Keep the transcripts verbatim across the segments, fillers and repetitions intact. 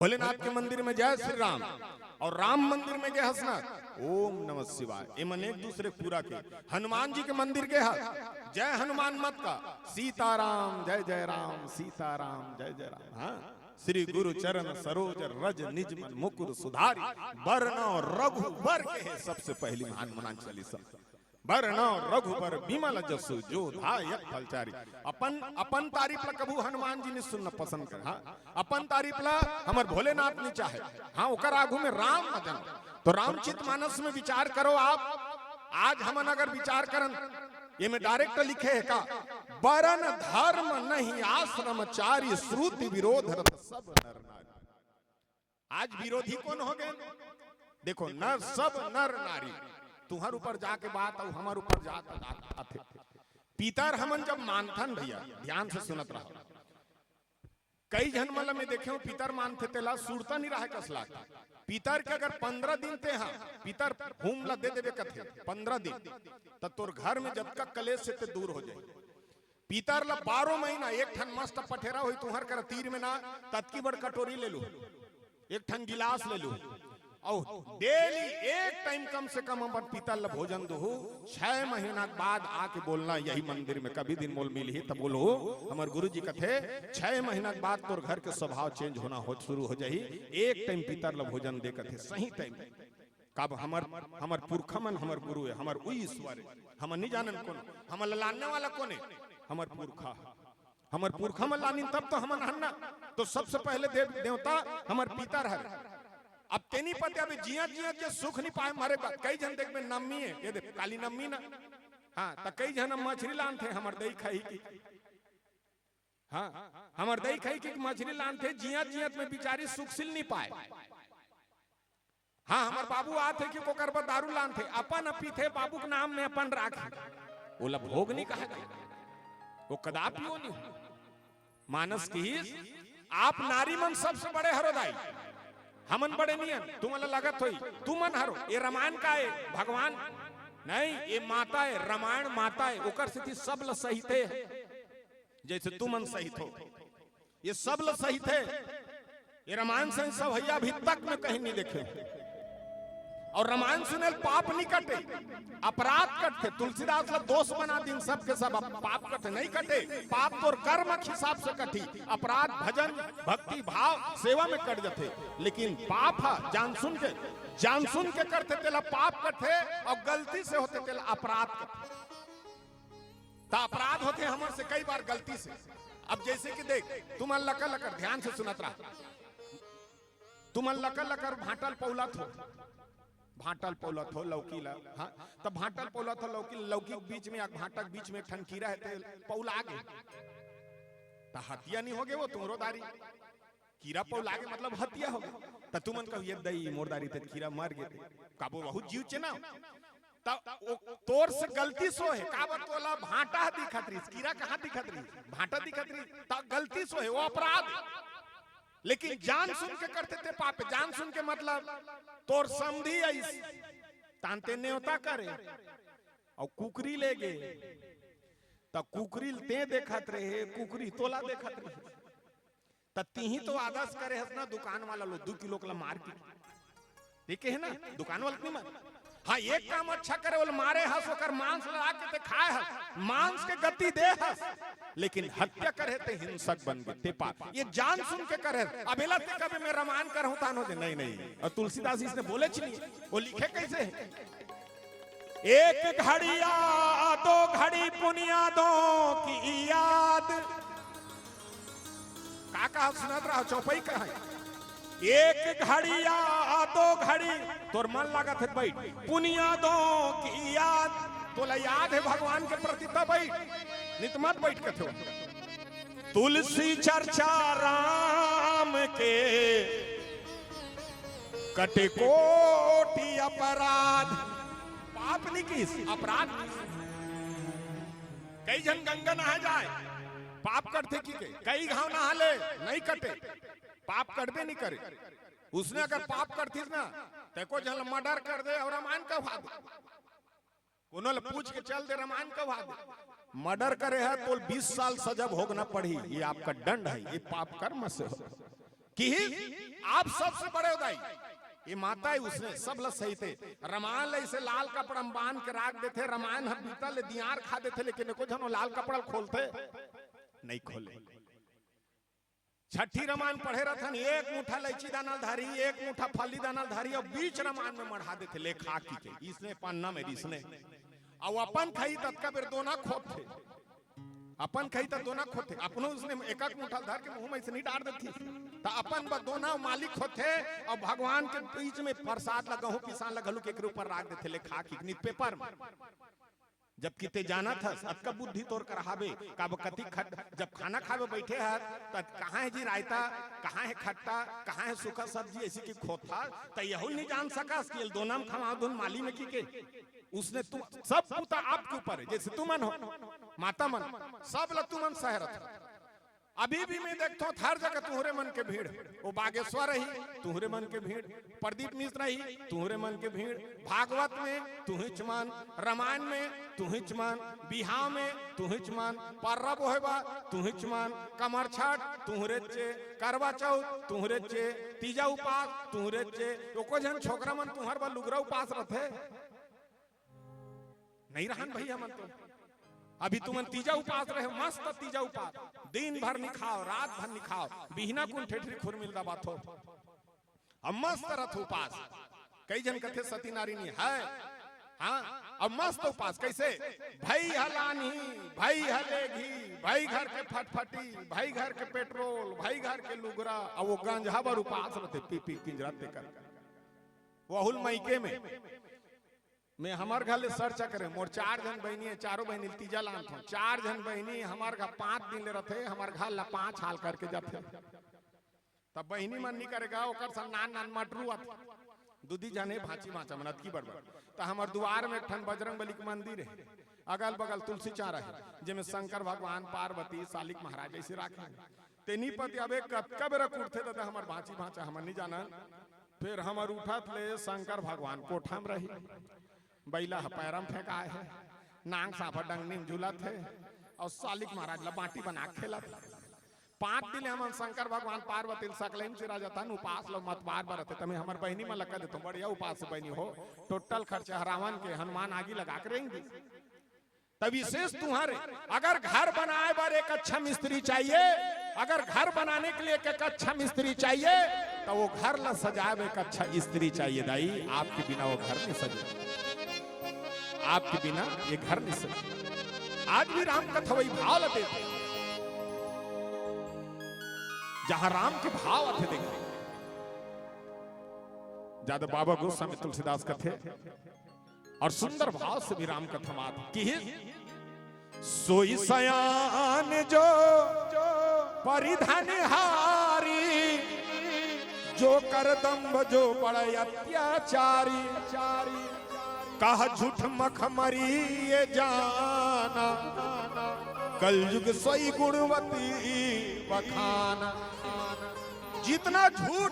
भोलेनाथ के मंदिर में जय श्री राम, और राम मंदिर में गे हस ना, ओम नमः शिवाय। एमन एक दूसरे के पूरा के। हनुमान जी के मंदिर गे हस, जय हनुमान मत का, सीताराम जय जय राम, सीताराम जय जय राम। हाँ, श्री गुरु चरण सरोज रज निज मन मुकुर सुधारी, बरनउँ रघुबर केहे सबसे पहली। हनुमान चालीसा। बरनउँ रघुबर बिमल जसु जो दायक फलचारी। अपन, अपन तारीफ ला कभू हनुमान जी नइ सुनना पसंद करे। हाँ, अपन तारीफ ला हमर भोलेनाथ नइ चाहे। हाँ, ओकर आगू में राम भजन। तो रामचित मानस में विचार करो आप। आज हमन अगर विचार करन, एमे direct लिखे हे का, बरन धर्म नहीं आश्रम चारी, श्रुति विरोध रत सब नर नारी। आज विरोधी कोन हो गे? देखो, नर, सब नर नारी, तुंहर ऊपर जाके बात अउ हमर ऊपर जात आथे। पितर हमन जब मानथन भैया, ध्यान से सुनत रहो, कई झन मन ल मैं देखे हूं, पितर मानथे, तेला सुरता नइ राहय कस लागथे। पितर के अगर पंद्रह दिन ते हा, पितर हूम ला दे देबे कथे, पंद्रह दिन, त तोर घर में जतका कलेश हे ते दूर हो जाही। पितर ला बारह महीना एक ठन मस्त पठेरा होही तुंहर करा तीर में ना, ततकी बड़ कटोरी ले लू, एक ठन गिलास ले लू, अउ daily एक time कम से कम अपन पितर ला भोजन दुहू। छह महीना के बाद आके बोलना यही मंदिर में, कभी दिन मोल मिलही त बोलहू, हमर गुरु जी कथे, छह महीना के बाद तोर घर के स्वभाव change होना हो, शुरू हो जाही। एक time पितर ला भोजन दे कथे, सही time। काबर हमर, हमर पुरखा मन हमर गुरु हे, हमर उही ईश्वर हे। हमन नइ जानन कोन, हमन ला लानने वाला कोन हे? हमर पुरखा। हमर पुरखा मन लानिन तब तो हमन हन ना। तो सबसे पहले देव देवता हमर पितर हरे। अब तेनी पते अबे जियत जियत जे सुख नइ पाए, मरे के बाद कई झन देखबे नम्मी हे, ये देख काली नम्मी ना। हाँ, त कई झन मछरी लानथे, हमर दई खाही कि हाँ, हमर दई खाही कि मछरी लानथे, जियत जियत में बिचारी सुखशील नइ पाए। हाँ, हमर बाबू आथे कि ओकर बर दारू लानथे, अपन पीथे, बाबू के नाम में अपन राखे, ओला भोग नइ कहा जाए, वो कदापि वो नइ हो। मानस किहिस, आप नारी मन सबसे बड़े हरो दाई, हमन बड़े नइ हन, तुमन ला लगत होही, तुमन हरो, ये रामायण का हे, भगवान नहीं, ये माता हे, रामायण माता हे, ओकर सेती सब ला सहिथे, जइसे तुमन सहित हो, ये सब ला सहिथे। ये रामायण संग सभैया अभी तक में कहीं नइ देखे। अउ रामायण सुने ले पाप नइ कटे, अपराध कटथे। तुलसीदास ला दोष बना दिन सबके सब, अब पाप कटे नइ कटे। पाप तोर कर्म के हिसाब से कटही, अपराध भजन, भक्ति भाव, सेवा में कट जाथे। लेकिन पाप ह जान सुन के, जान सुन के करथे तेला पाप कटथे, अउ गलती से होथे तेला अपराध कटथे। त अपराध होथे हमर से कई बार गलती से। अब जइसे कि देख, तुमन लकर लकर ध्यान से सुनत रहा, तुमन लकर लकर भांटा ल पउलत हो, भांटा ल पउलत हो लौकी ला, हाँ, त भांटा ल पउलत हो लौकी, लौकी के बीच में, एक भांटा के बीच में एक ठन कीरा हे, ते पउला गे, त हतिया नइ हो गे वो तुंहरो दारी। कीरा पउला गे मतलब हतिया हो गे। त तुमन कहो, ये दई मोर दारी ते कीरा मर गे ते। काबर बहुत जीव चेना। त ओ तोर से गलती से होहे, काबर तोला भांटा ह दिखत रहिस, कीरा कहाँ दिखत रहिस? भांटा दिखत रहिस, त गलती से होहे, वो अपराध। लेकिन जान सुन के करथे ते पाप, जान सुन के मतलब तोर समधी आइस, तान ते नेवता करे, अउ कुकरी ले गे, त कुकरी ल ते देखत रहे, कुकरी तोला देखत रहे। त तिही तो आदस करे हस ना दुकान वाला लो, दू किलो के ला मार के। ठीक हे ना? दुकान वाला त नइ मार। हाँ, एक काम अच्छा करे, ओला मारे हस, ओकर मांस ला लाके ते खाए हस, मांस के गति दे हस, लेकिन हत्या करे ते हिंसक बन गे, ते पाप। ये जान सुन के करे हस। अब एला ते कबे मैं रामायण करहूं तानो जे, नहीं, नहीं। अउ तुलसीदास जी इसने बोलेच नइ हे, वो लिखे कइसे हे? एक घड़ी यादों घड़ी पुनियादों की याद। का कहा सुनत रहा, चौपाई कहा हे। एक घड़ी यादों घड़ी, तोर मन लागत हे त बइठ, पुनियादों की याद, तोला याद हे भगवान के प्रति, त बइठ, नइ त मत बइठ कथे। तुलसी चर्चा राम के कटे कोटि अपराध। पाप नइ किहिस, अपराध किहिस। कई झन गंगा नहा जाए, पाप कटथे कि के? कई घांव नहा ले, नइ कटे, पाप कटबे नइ करे। उसने अगर पाप करतिस ना, त एको झन ला murder कर दे अउ रामायण कहवा दे। कोनो ला पूछ के चल दे, रामायण कहवा दे। Murder करे हे, तोल बीस साल सजा भोगना पड़ही, ये आपका दंड हे, ये पाप कर्म से हो। किहिस, आप सबसे बड़े हो दाई। ये माता हे, उसने सब ल सहिथे। रामायण ल इसे लाल कपड़ा म बांध के राख देथे, रामायण ह बीता ले दियार खा देथे, लेकिन एको झन वो लाल कपड़ा ल खोलथे? नहीं खोले। छठी रामायण पढ़े रथन, एक मुठा लैची दाना ल धारी, एक मुठा फल्ली दाना ल धारी, अउ बीच रामायण में मढ़ा देथे, ले खा की के, इसने पन्ना में रिसने। अउ अपन खाई ततका बेर दोना खोदथे, अपन खाई त दोना खोदथे, अपनो उसने एक एक मुठा धर के मुंह में इसने डार देथे, त अपन ब दोना मालिक होथे, अउ भगवान के बीच में प्रसाद ल गहूं पिसान ल घलू के एकरे ऊपर राख देथे, ले खा की के, नित पेपर में। जबकि ते जानत हस, अतका बुद्धि तोर कर हाबे, काबर कति खट-, जब खाना खाबे बइठे हस, त कहाँ हे जी रायता, कहाँ हे खट्टा, कहाँ हे सूखा सब्जी, अइसे कि खोथा, त यहू ल नहीं जान सकस कि एल दोना म खवाव धुन माली में की के। उसने तुम, सब पुता आपके ऊपर हे, जइसे तुमन हो, माता मन, सब ल तुमन सहरत हो। अभी भी मैं देखथों, हर जगह तुंहरे मन के भीड़। वो बागेश्वर ही, तुंहरे मन के भीड़। प्रदीप मिश्र ही, तुंहरे मन के भीड़। भागवत में तुंहिच मन, रामायण में तुंहिच मन, बिहाव में तुंहिच मन, पर्रा बोहे बर तुंहिच मन, कमरछठ तुंहरेच चे, करवा चौथ तुंहरेच चे, तीजा उपास तुंहरेच चे। एको झन छोकरा मन तुंहर बर लुगरा उपास रथे? नहीं रहन भई हमन तो। अभी तुमन तीजा उपास रहे, मस्त तीजा उपास, दिन भर नहीं खाव, रात भर नहीं खाव, बिहना कुन ठेठरी खुरमी ल दबाथो। अब मस्त रथ उपास। कई झन कथे सती नारी नहीं हे। हाँ, अब मस्त उपास कइसे? भई ह लानही, भई ह लेगही, भई घर के फटफटी, भई घर के पेट्रोल, भई घर के लुगरा, अउ वो गंजहा बर उपास रथे, पी पी किंजरत तेकर। वहू ल मइके में। मैं हमर घर ले चर्चा करेंव, मोर चार झन बहिनी हे, चारों बहिनी ल तीजा लानथों। चार झन बहिनी हमर घर पांच दिन ले रथे, हमर घर ला पांच हाल करके जाथे। तब बहिनी मन नहीं करे गा, ओकर संग नान नान मटरू आथे। दू दी झन हे भांची भांचा मन अतकी बड़ बड़। त हमर दुवार में एक ठन बजरंग बली के मंदिर हे, अगल बगल तुलसी चारा हे, जेमे शंकर भगवान, पार्वती, सालिक महाराज अइसे राखे हे। तेनी पति अबे कतका बेरा कुटथे ददा हमर भांची भांचा, हमन नहीं जानन। फेर हमर उठत ले शंकर भगवान कोठा म रही, बइला ह पैरा म फेंकाय हे, नांग सांफा डंगनी म झूलत हे, अउ सालिक महाराज ला बांटी बना के खेलत हे। पांच दिन ले हमन शंकर भगवान पार्वती ल सकलई म चिरा जतन, उपास ल मतवार बरत हे, तमे हमर बहिनी मन ल कह देथों, बढ़िया उपास हे बहिनी हो, टोटल खर्चा ह रावण के, हनुमान आगी लगा के रेंग दिस। त विशेष तुंहर, अगर घर बनाए बर एक अच्छा मिस्त्री चाहिए, अगर घर बनाने के लिए एक, एक अच्छा मिस्त्री चाहिए, त वो घर ला सजाए बर एक अच्छा स्त्री चाहिए दाई। आपके बिना वो घर नहीं सजे, आपके बिना ये घर नहीं सजे। आज भी राम कथा वही भाव ला देथे, जहां राम के भाव आथे। देखे, ज्यादा बाबा गोस्वामी तुलसीदास कथे, अउ सुंदर भाव से भी राम कथा मात किहिस, सोई सयान जो परिधान हारी, जो कर दंभ जो बड़ अत्याचारी, कह झूठ मखमरी ये जाना, कलयुग सोई गुणवती बखाना। जितना झूठ,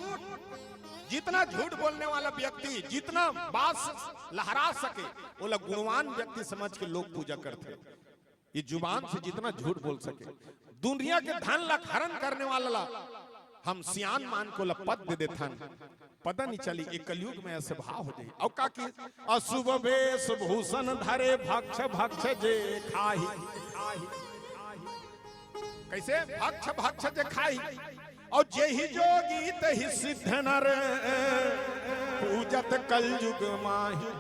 जितना झूठ बोलने वाला व्यक्ति, जितना बात लहरा सके, ओला गुणवान व्यक्ति समझ के लोग पूजा करथे। ये जुबान से जितना झूठ बोल सके, दुनिया के धन ला हरण करने वाला ला हम सियान मान के ओला पद दे देथन, पता नहीं चली, ये कलयुग में अइसे भाव हो जाही। अउ का कि अशुभ वेश भूषण धरे भक्ष भक्ष जे खाही। कइसे? भक्ष भक्ष जे खाही। अउ जेहि जोगी तहि सिद्ध नर, पूजत कलयुग माही।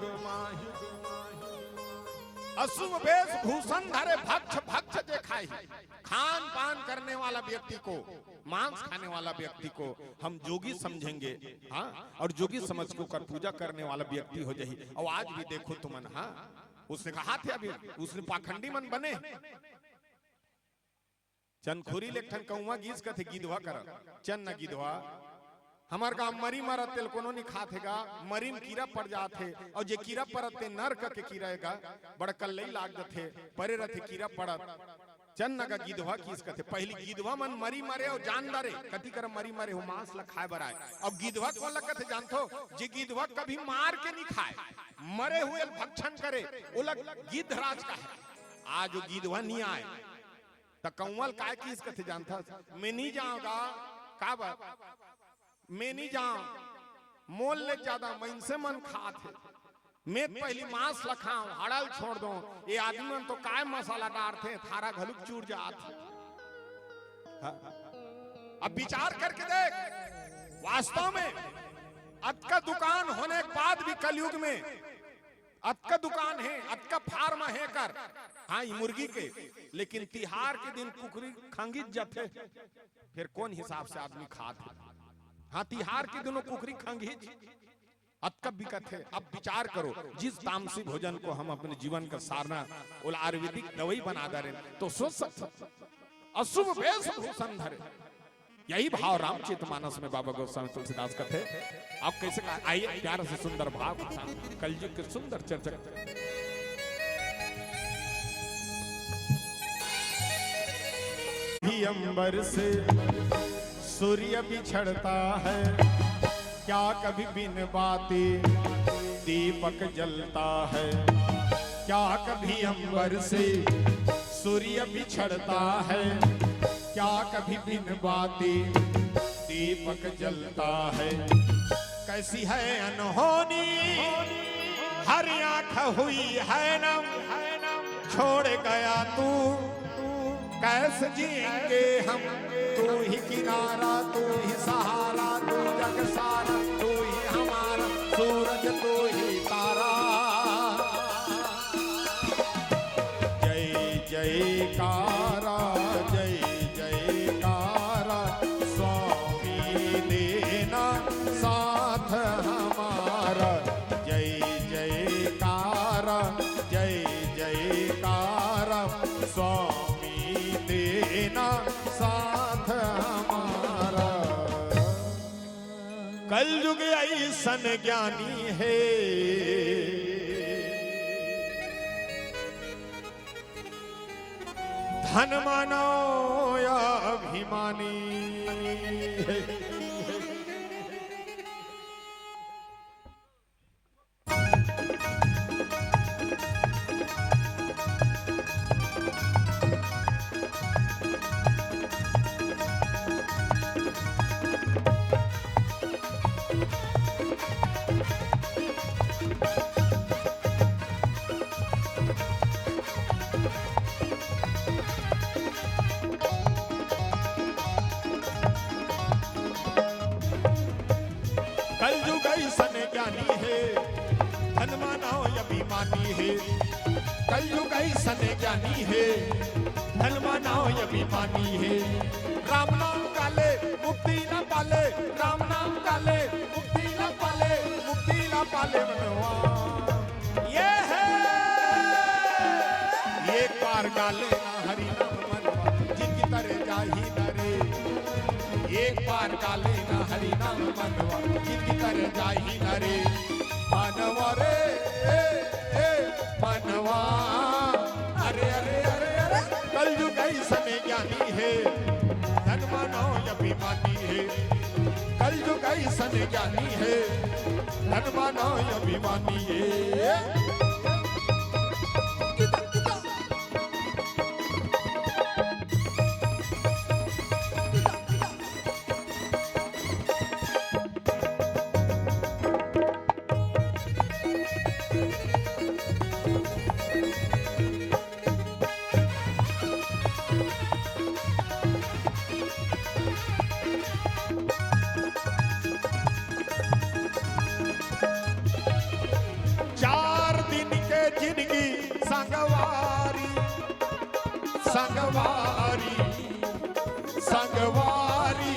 अशुभ वेश भूषण धरे भक्ष भक्ष जे खाही। खान पान करने वाला व्यक्ति को, मांस खाने वाला व्यक्ति को हम जोगी समझेंगे, हाँ, अउ जोगी समझ के ओकर पूजा करने वाला व्यक्ति हो जाही। अउ आज भी देखो तुमन, हाँ, उसने कहा थे अभी, उसने पाखंडी मन बने। चंदखुरी ले एक ठन कौवा गिस कथे गिधवा करा, चन्ना गिधवा, हमर गांव मरी मरत तेल कोनो नहीं खात हे गा, मरी म कीरा पड़ जात हे, अउ जे कीरा पड़त ते नरक के कीरा हे गा, बड़ कल्लई लाग जथे, परे रथे कीरा पड़त। चन्ना गा गिधवा किस कथे, पहिली गिधवा मन मरी मरे अउ जान डारे, कति कर मरी मरे हो मांस ला खाए बर आए। अब गिधवा कोन ला कथे जानथो? जे गिधवा कभी मार के नहीं खाए, मरे हुए ल भक्षण करे, ओला गिद्ध राज कहे। आज वो गिधवा नहीं आए, त कौवा ल काय किस कथे जानथस? मैं नहीं जाऊंगा, काबर? मैं नहीं जाऊं, मोल ले ज्यादा मइनसे मन खात हे। मैं पहिली मांस ल खाऊं, हाड़ा ल छोड़ दो। ये आदमी मन तो काय मसाला डारथे, थारा घलुक चूर जात हे। हाँ। अब विचार करके देख, वास्तव में अतका दुकान होने के बाद भी कलयुग में अतका दुकान हे, अतका फार्म हे कर, हाँ, ई मुर्गी के, लेकिन तिहार के दिन कुकरी खंगित जाथे, फिर कौन हिसाब से आदमी खात हे? हाँ, तिहार के दिनों कुकरी खंगित अतका बिकत हे। अब विचार करो, जिस तामसी भोजन को हम अपने जीवन का सारना, ओला आयुर्वेदिक दवाई बना दे रहे, तो सोच सकते, अशुभ वेशभूषण धरे। यही भाव रामचरित मानस में बाबा गोस्वामी तुलसीदास का थे। आप कैसे कहा? आइए, प्यारा से सुंदर भाव के साथ कलयुग के सुंदर चर्चा करते हैं। भी अंबर से सूर्य बिछड़ता है, क्या कभी बिन बाती दीपक जलता है? क्या कभी अंबर से सूर्य बिछड़ता है? क्या कभी बिन बाती दीपक जलता है? कैसी है अनहोनी, हर आंख हुई है नम, छोड़ गया तू, कैसे जिएंगे हम? तू ही किनारा, तू ही सहारा, तू जग सारा, तू ही हमारा सूरज, तू ही तारा। जय जयकारा, जय जयकारा, स्वामी देना साथ हमारा। जय जयकारा, जय जयकारा, स्वामी देना साथ हमारा। कलयुग ऐसन ज्ञानी हे, धन मानो या अभिमानी हे। कलयुग ऐसन ज्ञानी हे, धन मानव अभिमानी हे। कलयुग ऐसन ज्ञानी हे, धन मानव अभिमानी हे। राम नाम काले मुक्ति न पाले, राम नाम काले मुक्ति न पाले, मुक्ति न पाले मनवा। ये हे, एक बार गा लेना हरि नाम मनवा, जिनकी तरे जाही न रे। एक बार गा लेना हरि नाम मनवा, जिनकी तरे जाही न रे। मनवा रे, ए, ए, मनवा। अरे, अरे, अरे, अरे, कलयुग ऐसन ज्ञानी हे, धन मानव अभिमानी हे। कलयुग ऐसन ज्ञानी हे, धन मानव अभिमानी हे। चार दिन के जिनगी संगवारी, संगवारी, संगवारी,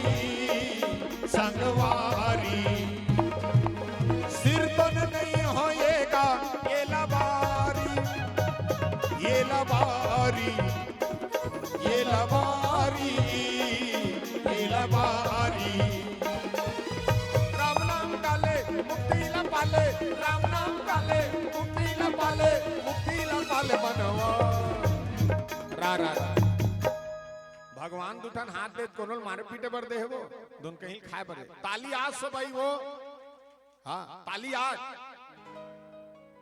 संगवारी। सिर तन नहीं होएगा ये लबारी, ये लबारी, ये लबारी, ये लबारी। राम नाम काले मुक्ति ला पाले, राम नाम काले मुक्ति ला पाले, मुक्ति ला पाले मनवा। रा, रा, रा। भगवान दुठन हाथ दे, कोनो ल मारे पीटे बर दे हे वो, दुन कहीं खाए बर दे। ताली आज सब आई वो। हाँ, ताली आज।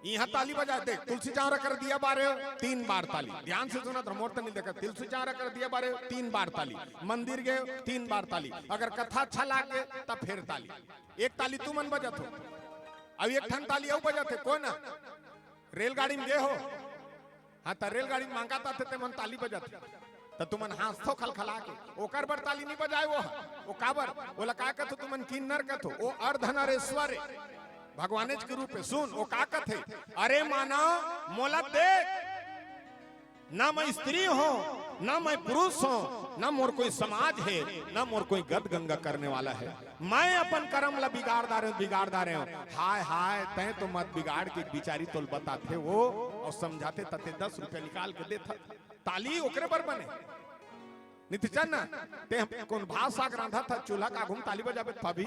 इहाँ ताली बजा दे, तुलसी चौरा कर दिया बारे, तीन बार ताली। ध्यान से सुना तो मोर तनी देखा, तुलसी चौरा कर दिया बारे, तीन बार ताली। मंदिर गए, तीन बार ताली। अगर कथा अच्छा लागे, तब फिर ताली। एक ताली तुमन बजत हो, अब एक ठन ताली अउ बजत हे, कोन? रेलगाड़ी में गए हो, हाँ, त रेलगाड़ी में मांगत आथे, ते मन ताली बजाथे। त तुमन हाँसथो खलखला के, ओकर बर ताली नहीं बजाए वो ह। वो काबर? ओला का कथो तुमन? किन्नर कथो। वो अर्धनारीश्वर हे, भगवानेच के रूप हे। सुन, वो का कथे, "अरे मानव, मोला देख, ना मैं स्त्री हूँ, ना मैं पुरुष हूँ, ना मोर कोई समाज हे, ना मोर कोई गद गंगा करने वाला हे।" मैं अपन करम ला बिगाड़ डारे हूँ, बिगाड़ डारे हूँ। हाय, हाय, तैं तो मत बिगाड़ के बिचारी तोल बताथे वो अउ समझाथे, त ते दस रुपया निकाल के देथा। ताली ओकरे बर बने। नितिचन ना, ते हम कोन भात साग रांधत हस, चूल्हा के आगू में ताली बजाबे त पाबी,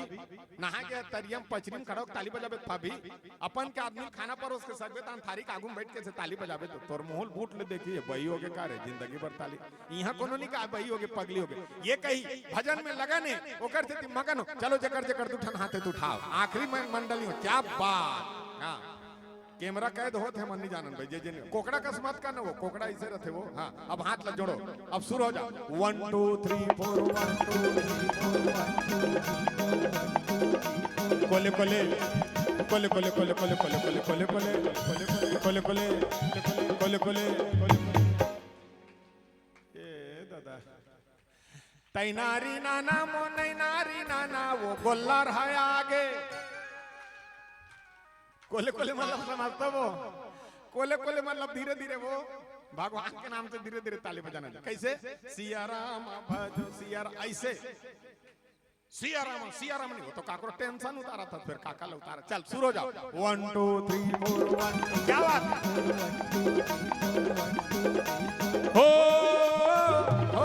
नहा के तरिया में पचरी में खड़ा होके ताली बजाबे त पाबी, अपन के आदमी खाना परोस के सकबे, त थारी के आगू में बैठ के से ताली बजाबे, त तोर मुँह ल बूट ले देखही, बही होगे का रे, जिंदगी भर ताली। इहाँ कोनो नहीं कहा बही होगे, पगली होगे। ये कही, भजन में लगन हे, ओकर सेती मगन हो। चलो, जेकर जेकर दू ठन हाथ हे त उठाओ। आखिरी में मंडली हो, क्या बात। हाँ, कैमरा कैद होत हे, मन नहीं जानन भाई, जे जे नहीं। कोकड़ा कस मत करना वो, कोकड़ा ऐसे रहते वो। हाँ, अब हाथ ला जोड़ो, अब शुरू हो जाओ। One two three four, one two three four, one two three four, one two three four। कोले कोले, कोले कोले, कोले कोले, कोले कोले, कोले कोले, कोले कोले, कोले कोले, कोले कोले। ए दादा। तैनारी नाना मो नैनारी नाना, वो गोल्लर है आगे। कोले कोले मतलब समझता वो? कोले कोले मतलब धीरे धीरे वो भगवान के नाम से धीरे धीरे ताली बजाना। कैसे? सिया राम भजो सिया राम, ऐसे। सिया राम, सिया राम नहीं, वो तो काकरो टेंशन उतारत हस, फिर काका ला उतारा। चल, शुरू हो जाओ। One two three four, one two। क्या बात है? हो, हो, हो, हो।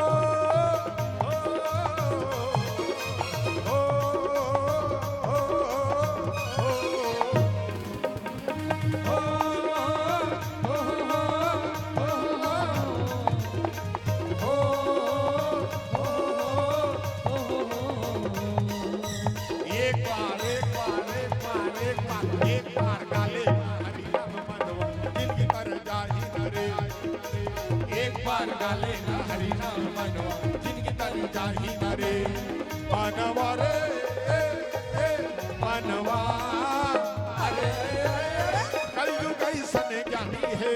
एक बार, एक बार, एक बार, एक बार, एक बार गाले हरि नाम मनवा, जिनकी तर जाही न रे। एक बार गाले ना हरि नाम मनवा, जिनकी तर जाही न रे। मनवा रे, ए, ए, मनवा। अरे, कलयुग ऐसन ज्ञानी हे,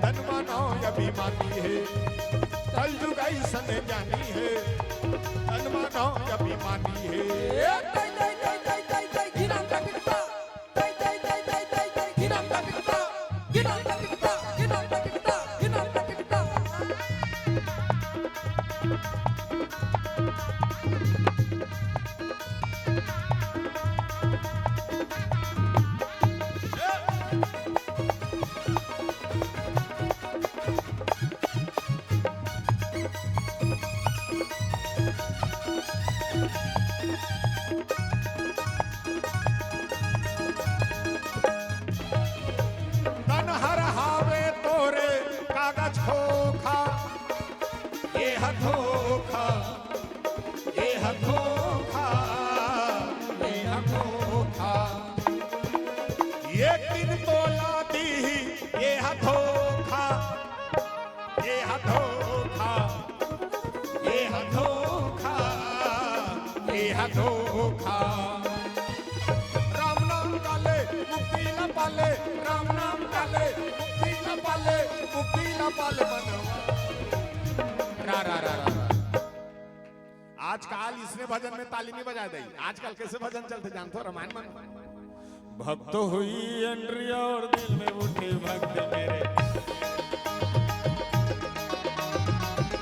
तन मानव अभिमानी हे। कलयुग ऐसन ज्ञानी हे, तन मानव अभिमानी हे। तन हर हावे तोरे कागज खोखा, ये ह धोखा, ये ह धोखा, ये ह धोखा। एक दिन तोला दीही, ये ह धोखा, ये ह धोखा, ये ह धोखा, ये ह धोखा। राम नाम काले मुक्ति न पाले, राम नाम काले मुक्ति न पाले, मुक्ति न पाले मनवा। रा, रा, रा, रा, रा। आजकाल इसने भजन में ताली नहीं बजा दे। आजकाल कैसे भजन चलते जानते हो? रामायण मन। भक्तो हुई एंट्री और दिल में उठी भक्ति मेरे।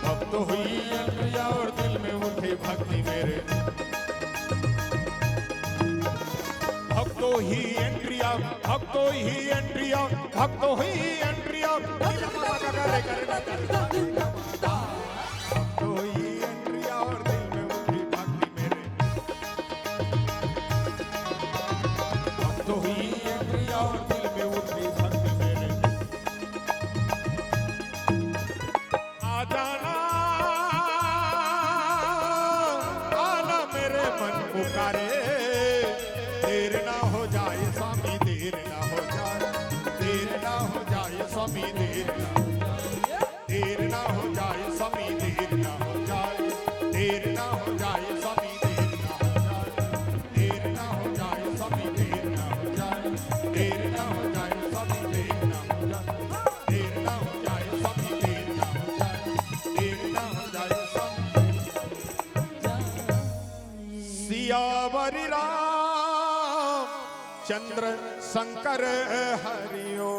भक्तो हुई एंट्री और दिल में उठी भक्ति मेरे। भक्तो ही एंट्री अब, भक्तो ही एंट्री अब, भक्तो ही एंट्री अब। भक्तो ही एंट्री और दिल में उठी भक्ति मेरे। भक्तो ही एंट्री और दिल में उठी भक्ति मेरे। आ जाना, आना मेरे मन पुकारे, देर ना हो जाए स्वामी, देर ना हो जाए। राम चंद्र शंकर हरिओ।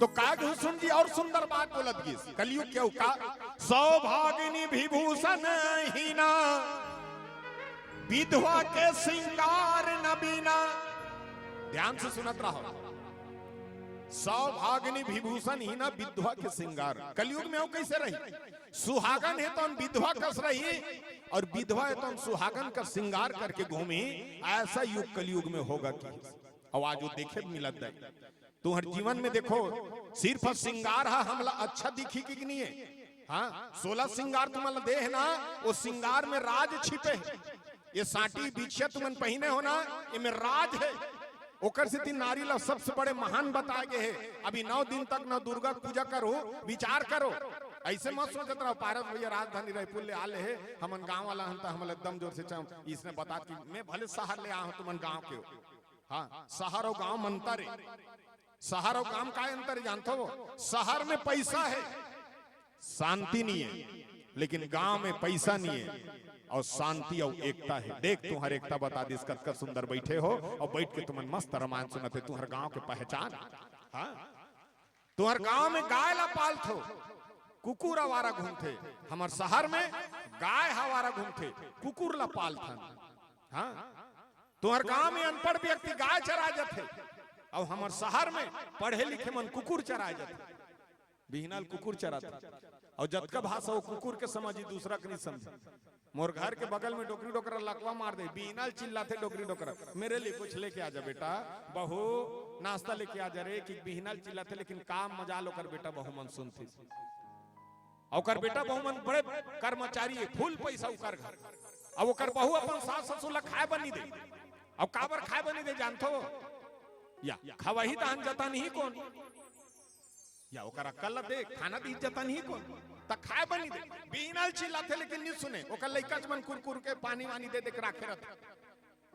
तो काग हुसुन जी और सुंदर बात बोलत गिस, कलयुग के का, सौभागिनी विभूषण हीना, विधवा के श्रृंगार न बीना। ध्यान से सुनत रहो, सौभागिनी विभूषण हीना, विधवा के श्रृंगार। कलयुग में वो कैसे रही? सुहागन हे तौन विधवा कस रही, और विधवा हे तौन सुहागन कर श्रृंगार करके घूमी। ऐसा युग कलयुग में होगा कि, अउ आज वो देखे मिलत हे। तुहर जीवन में देखो, सिर्फ श्रृंगार हा हमला अच्छा दिखी कि नहीं है? हाँ, सोलह श्रृंगार तुमन ला दे हे ना, वो श्रृंगार में राज छिपे हे। ये साटी बिछिया तुमन पहिने हो ना, एमे राज हे। ओकर सेती नारी ला सबसे बड़े महान बताए गे हे। अभी नौ दिन तक नौ दुर्गा पूजा करो, विचार करो। ऐसे मत सोचत रहो, पारस भैया राजधानी रायपुर ले आ ले हे, हमन गांव वाला हन त हमला एकदम जोर से चाम, इसने बता कि मैं भले शहर ले आया हूं, तुमन गांव के हो। हाँ, शहर अउ गांव में अंतर हे। शहर अउ गांव का अंतर हे जानथो? शहर में पैसा हे, शांति नहीं है, लेकिन गांव में पैसा नहीं है और शांति और एकता है। देख, तुम्हारे एकता बता दिस, कतका सुंदर बैठे हो और बैठ के तुमन मस्त रामायण सुनत हे, तुम्हारे गांव के पहचान। हाँ, तुम्हारे गांव में गाय ला पालथो, कुकुर आवारा घूमथे, हमर शहर में गाय आवारा घूमथे, कुकुर ला पालथन। हाँ, तुम्हारे गांव में अनपढ़ व्यक्ति गाय चरा जाथे, और हमर शहर में पढ़े लिखे मन कुकुर चरा जाथे। बिहनल कुकुर चराथे। अउ जतका भाषा हो कुकुर के समझी, दूसरा के नहीं समझी। मोर घर के बगल में डोकरी डोकरा लकवा मार दे, बिहनल चिल्लाथे डोकरी डोकरा, "मेरे लिए कुछ लेके आ जा बेटा, बहू नाश्ता लेके आ जा रे।" कि बिहनल चिल्लाथे, लेकिन काम मजाल ओकर बेटा बहू मन सुनथे। अउ ओकर बेटा बहू मन बड़े कर्मचारी हे, फुल पैसा ओकर घर। अब ओकर बहू अपन सास ससुर ला खाए बर नहीं दे। अब काबर खाए बर नहीं दे जानथो? या खवाही तहन जतन ही कोन? या ओकर अक्कल ला देख, खाना दी जतन ही कोन? त खाए बर नहीं दे। बिहनल चिल्लाथे लेकिन नहीं सुने। ओकर लइका मन कुरकुर के पानी वानी दे दे के राखे रहथे।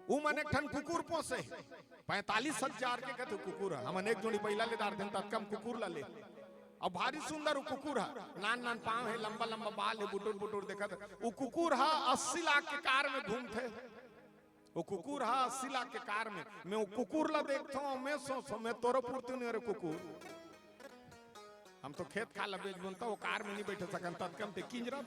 उ मन एक ठन कुकुर पोसे हे, पैंतालीस हजार के कथे कुकुर ह। हमन एक जोड़ी बइला ले डारथन, ततका म कुकुर ला ले। अब भारी सुंदर उ कुकुर ह, नान नान पाँव हे, लंबा लंबा बाल हे, बुटुर बुटुर देखत। उ कुकुर ह अस्सी लाख के कार में घूमथे। वो कुकुर हा अस्सी लाख के कार में, मैं वो कुकुर ला देखता हूँ, मैं सोचता हूँ, मैं तोरो पुरती नहीं रे कुकुर। हम तो खेत खार ला बेच बुनता, वो कार में नहीं बैठे सकन, ततका म ते किंजरत।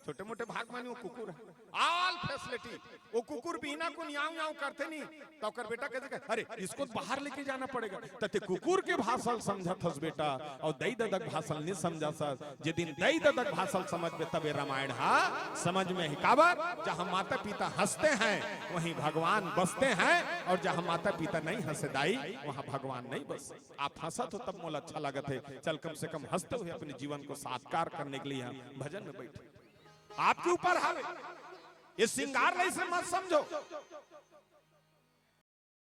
छोटे मोटे भाग मानी वो कुकुर है, all facility। वो कुकुर बिहना को याव याव करथे नहीं, त ओकर बेटा कथे, "अरे, इसको तो बाहर लेके जाना पड़ेगा।" त ते कुकुर के भाषा ल समझत हस बेटा, अउ दई ददा के भाषा ल नहीं समझत हस। जे दिन दई ददा के भाषा ल समझबे, तबे रामायण हा समझ में ही। काबर? जहाँ माता पिता हंसते हैं, वहीं भगवान बसते हैं, और जहाँ माता पिता नहीं हंसे दाई, वहाँ भगवान नहीं बस। आप हंसत हो तब मोला अच्छा लगत हे। चल, कम से कम हंसते हुए अपने जीवन को साकार करने के लिए यहाँ भजन में बैठे। आपके ऊपर हवे, ये श्रृंगार ला इसे मत समझो।